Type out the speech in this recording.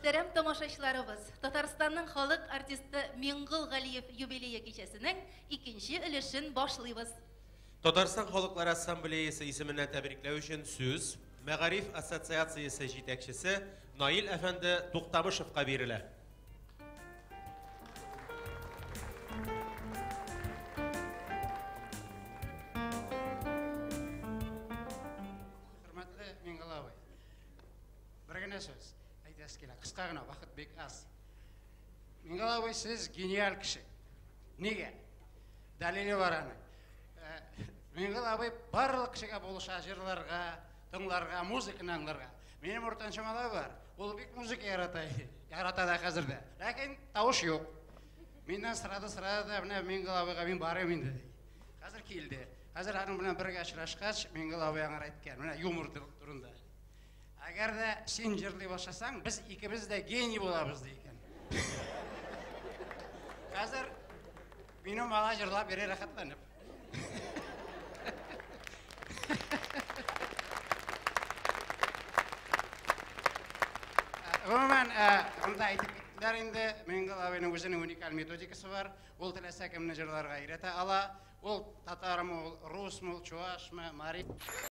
Мөхтәрәм тамашачыларыбыз, Татарстанның халык артисты Миңгол Галиев юбилее кичәсенең икенче өлешен башлыйбыз. Татарстан халыклар ассамблеясы исеменнән тәбрикләү өчен сүз Мәгариф ассоциациясе җитәкчесе Наил әфәнде Туктамышевка бирелә. Хөрмәтле Миңгол абый, бер генә сүз әйтәсе килә, кыска гына, вакыт бик аз. Миңгол абый, сез гениаль кеше. Нигә? Дәлиле бар аның. Миңгол абый барлык кешегә булыша, җырларга, тыңларга, музыканы аңларга. Минем уртанчы малай бар, ул бик музыка ярата, ярата да хәзер дә. Ләкин тавыш юк. Миннән сорады, сорады да, менә Миңгол абыйга мин барыйм инде, ди. Хәзер килде. Хәзер аның белән бергә очрашкач, Миңгол абый аңар әйткән, менә юмор турында. Әгәр дә син җырлый башласаң, без икебез дә гений булабыз, ди икән. Хәзер минем малай җырлап йөри рәхәтләнеп. Гомумән, монда әйтеп киттеләр инде, Миңгол абыйның үзенең уникаль методикасы бар. Ул теләсә кемне җырларга өйрәтә ала. Ул татармы, ул русмы, ул чуашмы, мари.